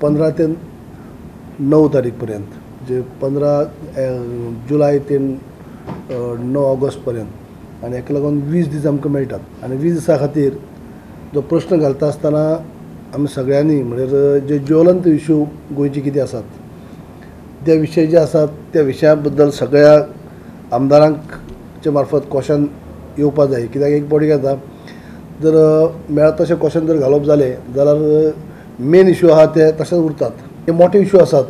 15 ते 9 तारीख पर्यंत, जे 15 जुलय ते 9 ऑगस्ट पर्यंत, आनी हेका लागून 20 दीस आमकां मेळटात. आनी 20 दिसां खातीर जो प्रश्न घालता आसतना आमी सगळ्यांनी म्हणल्यार जे ज्वलंत इशू गोंयचे कितें आसात ते विशय जे आसात त्या विशया बद्दल सगळ्या आमदारांचे मार्फत क्वेश्चन येवपा जाय. कित्याक एक पावटी कितें जाता, जर मेळत तशें क्वेश्चन जर घालप जालें जाल्यार मेन इशू आहा ते तशेंच उरतात. ते मोठे इशू आसात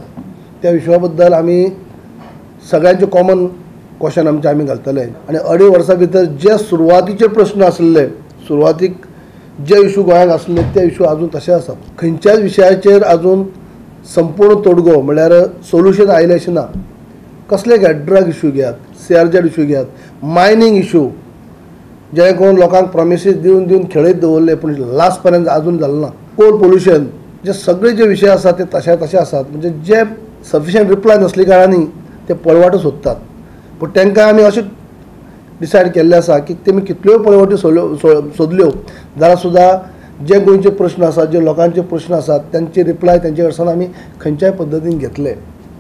त्या विशया बद्दल आमी सगळ्यांचे कॉमन क्वेश्चन आमचे आमी घालतले. आनी 2.5 वर्सां भितर जे सुरवातीचे प्रश्न आसले, सुरवातीक जे इशू गोंयांत आसले ते इशू आजून तशे आसात. खंयच्याच विशयाचेर आजून संपूर्ण तोडगो म्हणल्यार सोल्युशन आयलें अशें ना. कसले घेयात, ड्रग इशू घेयात, CRZ issue घेयात, मायनींग इशू जे करून लोकांक प्रोमिसीस दिवन दिवन खेळयत दवरले पूण लास्ट पर्यंत आजून जालें ना. कोल पोल्युशन जे सगळे जे विशय आसात ते तशे तशे आसात, म्हणजे जे सफिशियंट रिप्लाय नासले कारणांनी ते पळवाटो सोदतात. पूण तांकां आमी अशें डिसायड केल्लें आसा की तेमी कितल्योय पळवाटी सोदल्यो जाल्यार सुद्दां जे गोंयचे प्रश्न आसात, जे लोकांचे प्रश्न आसात तांचे रिप्लाय तांचे कडल्यान आमी खंयच्याय पद्दतीन घेतले.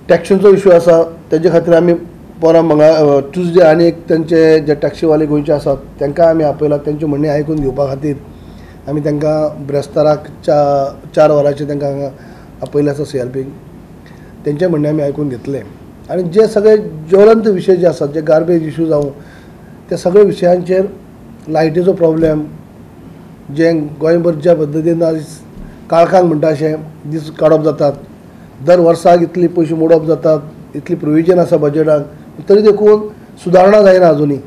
टॅक्सींचो इशू आसा तेजे खातीर आमी परां मंगळार ट्युजडे आनी एक तांचे जे टॅक्सीवाले गोंयचे आसात तांकां आमी आपयला. तांचे म्हणणें आयकून घेवपा खातीर आमी तांकां ब्रेस्ताराक 4 वरांचेर तांकां हांगा आपयलें आसा CRPक. तेंचें म्हणणें आमी आयकून घेतलें. आनी जे सगळे ज्वलंत विशय जे आसात, जे गार्बेज इशू जावं, त्या सगळे विशयांचेर लायटीचो प्रॉब्लेम जे गोंयभर ज्या पद्दतीन आज काळखांक म्हणटा अशें दीस काडप जातात, दर वर्साक इतली पयशे मोडप जातात, इतली प्रोविजन आसा बजेटाक, तरी देखून सुदारणा जायना आजुनूय.